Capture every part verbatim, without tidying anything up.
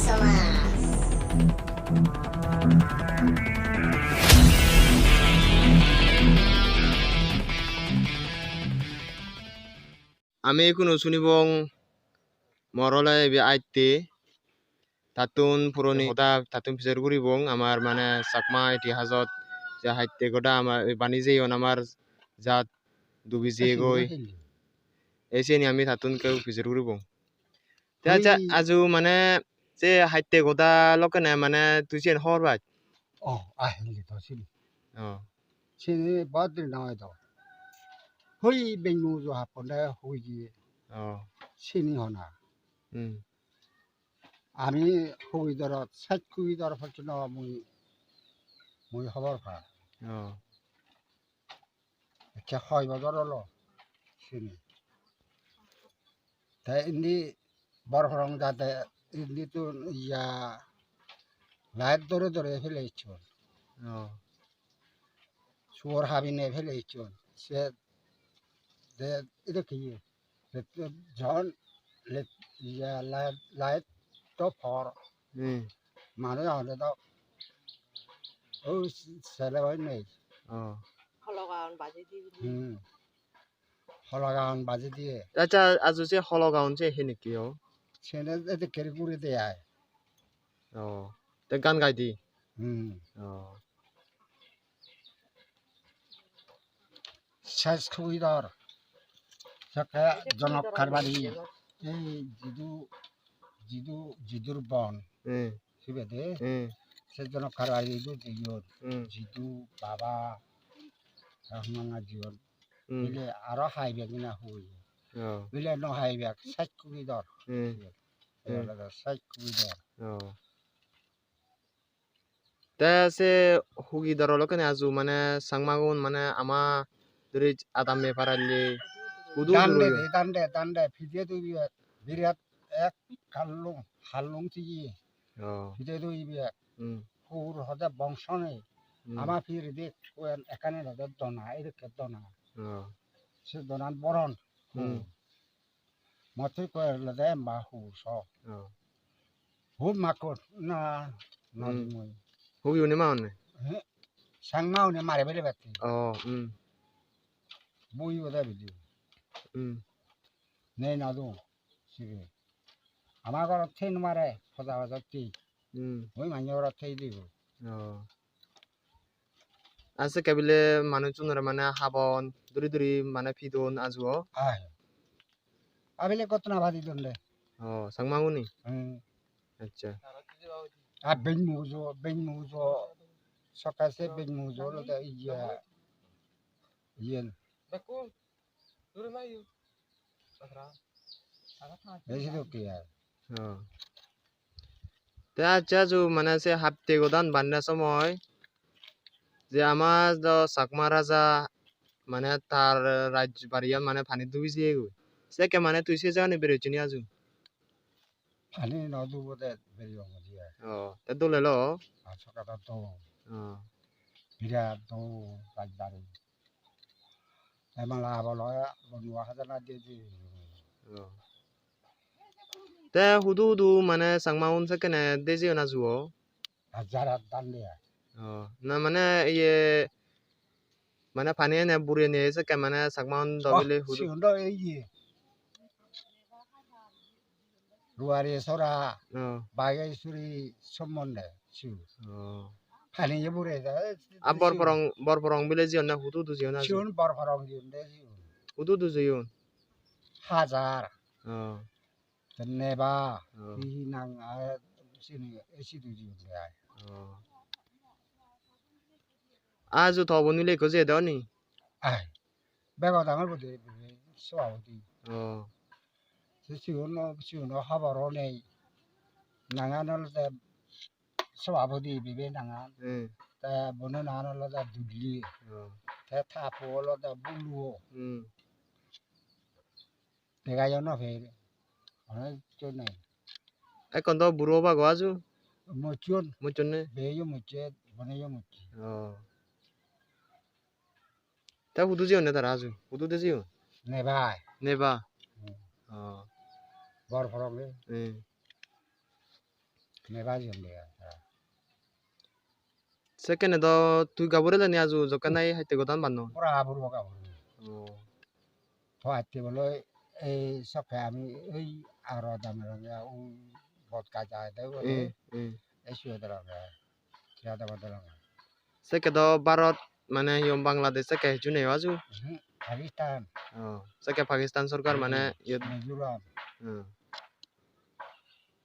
Thomas. Ami ekkuno sunibong mor ole ibe atte. Tattun puroni hoda tattun pijor guribong. Amar mane Chakma itihasot je hatte goda amar bani jeyon amar jat dubi jeyegoi. Ei siyeni ami tattun ekku pijor guribong. Te accha, aju mane se hatte goda lokkene mane tui siyen hobor paj? Oh, ah, hindi to sini. Oh. Sini badir na to. Hoi bengu jo haponde hoi ji. Oh. Sini hona. Hmm. Ami hoi doro, sat kui doro pocchino mui, mui hobor pa. Oh. Ecche hoi bojor olo sini. Te indi bor porong jade indi tun iya light dore dore pele icchon. Oh. Suor habine pele icchon. Se de ide ki ye? Jon le iya light light to por. Hmm. Manuj agonde do. O sele oi nei. Oh. Hologaon baje di. Hmm. Hologaon baje diye. Accha, aju se hologaon se henekki o? Sene edekke guri de ai. Oh. Te gan gai di? Hmm. Oh. Sej kugidor. Jokke Jonok Karbari. Ei jidu, jidu, jidur bon. Hmm. Sibede. Hmm. Se Jonok Karbari idu jeyon. Hmm. Jidu, baba, Rahmana jeyon. Hmm. Bile aro hai bek na hui. Oh. Bile no hai bek, sej kugidor. Hmm. Sibet. Hmm. Olode sej kugidor. Oh. Te se hugidor olokkene aju mane Changmagun mane ama duri adamme paralle hudu hudu dande royon? De, dande, dande, pide duri birat ek hallung, hallung tigi. Oh. Pide duri birat. Hmm. Hur hode bongso nei. Hmm. Ama pire de kuan ekkane hode dona, edokke dona. Oh. Se donan boron. Hmm. Hur. Mottun ikko olode emba hur so. Oh. Hur makkon na, na Hmm. di mui. Hugi une ma onne? Eh, Changma une mare bele batte. Oh, hmm. Bui oda bili. Hmm. Nei na do. Sige. Ama gorot thei no mare, hoda hoda thei. Hmm. Oi manye gorot thei dibo. Oh. Ar sekke bile manuchunore mane habon, duri duri mane pidon ajuo. Ai. Abile gotna badi donde. Oh, Changmaguni? Hmm. Accha. A ben mujo, ben mujo. Sokase ben mujo olode iya. Iyen. Ei sedokke ai. Oh. Te accha aju mane se hapte godan banne somoi je ama do Chakma raja mane tar raj bariyan mane pani dubi jeyegoi. Sekke mane tui se jagani bereyochchini aju? Pani no dubode bereyong odi ai. Oh, te dol elo? Ar sokke do dol. Oh. Birat dol rajbari. Emala bolo bonuo hajana diye diye. Oh. Te hudu hudu mane Changmagun sekkene de jeyon ajuo? Hajar hajar dan de ai. Oh, na mane iye mane pani ene burene sekke mane Changmagun do bile hudu? Sigun do iye. Ruari sora, oh, Bagesuri sombonde sigun. Oh. Pani ye bure da. A bor porong, bor porong bile jeyon na hudu hudu jeyon na? Sigun bor porong jeyon de sigun. Hudu hudu jeyon? Hajar. Oh. Te neba, oh, hi hi nang age sini, e sidu jeyon de ai. Oh. Aju to bon bile ekko jeyede oni? Ai. Bego dangor bode, sobabodi. Oh. Se sigun, sigun hobor o nei. Nangan olode sobabodi bibe nangan. Hmm. Te bono nangan olode Dulli. Oh. Te ta po olode Buluo. Hmm. Dega yo no per. Hono hissu nei. Ekkon do buro obago aju? Mocchon. Mocchon ne? Beyo mocche, boneyo mocche. Oh. Te hudu jeyonne tara aju? Hudu de jeyon? Neba ai. Neba? Hmm. Oh. Bor porong e. Hmm. Mebaji honde tara. Sekkene do tui gabur eleni aju, jokke nahi hatte godan bannon? Pura gabur, gabur. Oh. To hatte bole ei sokke ami ei aro dame dame ui bot gaj agede bole. Hmm, hmm. Ei siyot aro. Sekke do Bharot mane hi hon Bangladesh sekke hissu nei aju? Mhm, Pakistan. Oh, sekke Pakistan sorkar mane iyot. Mizoram. Hmm.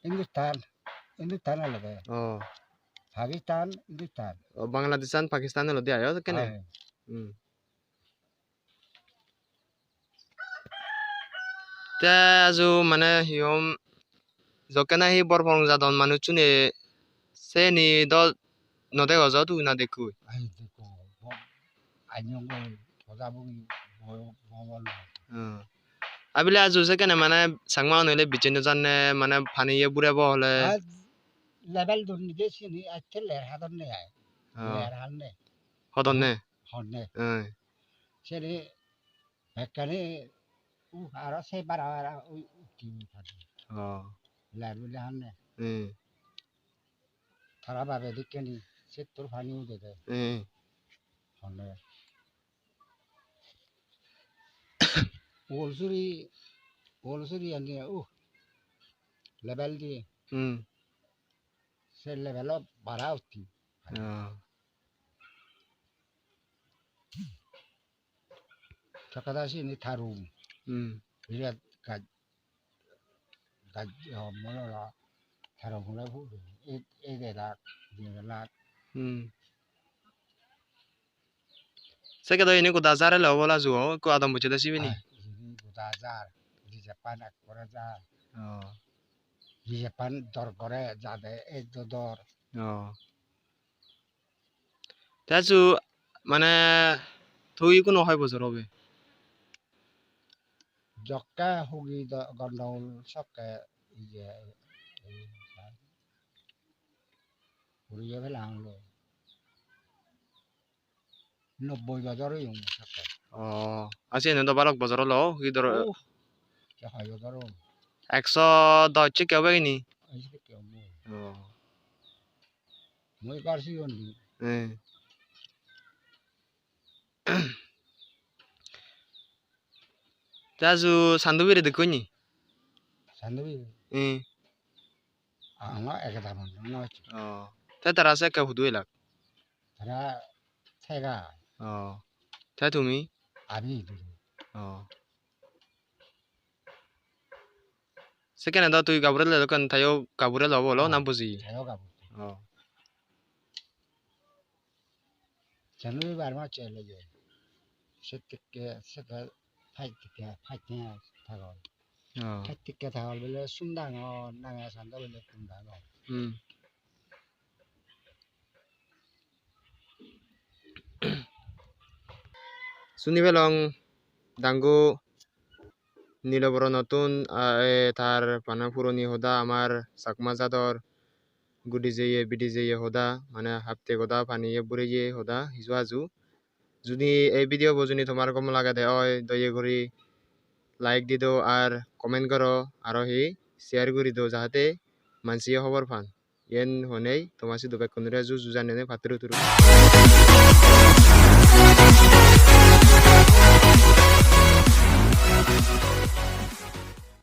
Hindustan, Hindustan olode. Oh. Pakistan, Hindustan. Oh, Bangladeshan Pakistan olode ayo sekkene? Aye. Hmm. Te aju mane hi hom, jokke nahi bor pong jadon manuchchune, seni do no dego jo tui na dekkoi? Ai dekko, bo-, anyong goi, boja bogi, bo-, bobol. Hmm. Abile aju sekkene mane Changma un ole bicche no janne, mane pani ye burebo ole. Ar level dun nije sini, atte ler hadon ne ai. Oh. Ler han ne. Hodon ne? Hon ne. Hmm. Seni Bekkani, uh, aro se bara bara ui utti ui pani. Oh. Ler bile hanne. Hmm. Tara babe dikkeni settur pani udede. Hmm. Honne. Ugol suri, ugol suri ani, uh, level di. Hmm. Se level-o bara utti. Oh. Chakada sini tarum. Hmm. Birat gaj, gaj, oh, mono la tarum hole hu, e, e de lak, de lak. Hmm. Sekke do ini goda jar ele obo laju o, ekko adom bucche de sibini. Ah, ini goda jar, di Japan ekkore jar. Oh. Di Japan dor gore jade, e do dor. Oh. Te aju mane tui kuno hoi bojor obe? Jokke hugi do-, gondogol sokke iye, ei, puriye pelang lo. Nobboi bojor oyong sokke. Oh, aa, siyen do balok bojor olo, hugi doro. Oh, ke hoi bojor olo. Ekso dos sekke obe gini? Ei sekke obo. Oh. Mui ekbar sigon di. Eh. Te aju Sandubiri dekkoi ni? Sandubiri? Eh. Anga ekdam no hocche. Oh. Te tara sekke hudu elak? Tara sega. Oh. Te tumi? Ami duri. Oh. Sekkene do tui gabur ele dokken, teyo gabur elo obo olo, na buji? Teyo gabur. Oh. Janu bar ma chele je. Settekke, sette, phaittekke, phaittekke thagol. Oh. Phaittekke thagol bile sum dangor, nange sando bile sum dangor. Hmm. Suni pelong dangu Niloboronottun, ah, eh, tar bana puroni hoda, amar Chakma jador gudi jeye, bidi jeye hoda, mane hapte goda paniye bureye hoda, hiju haju. Judi ei video bo judi tomar gom lagede oi, doye guri like di do ar comment goro, aro hi share guri do, jahate mansiye hobor pan. Yen honei toma sidu bekkunore ju ju janei patturu turu.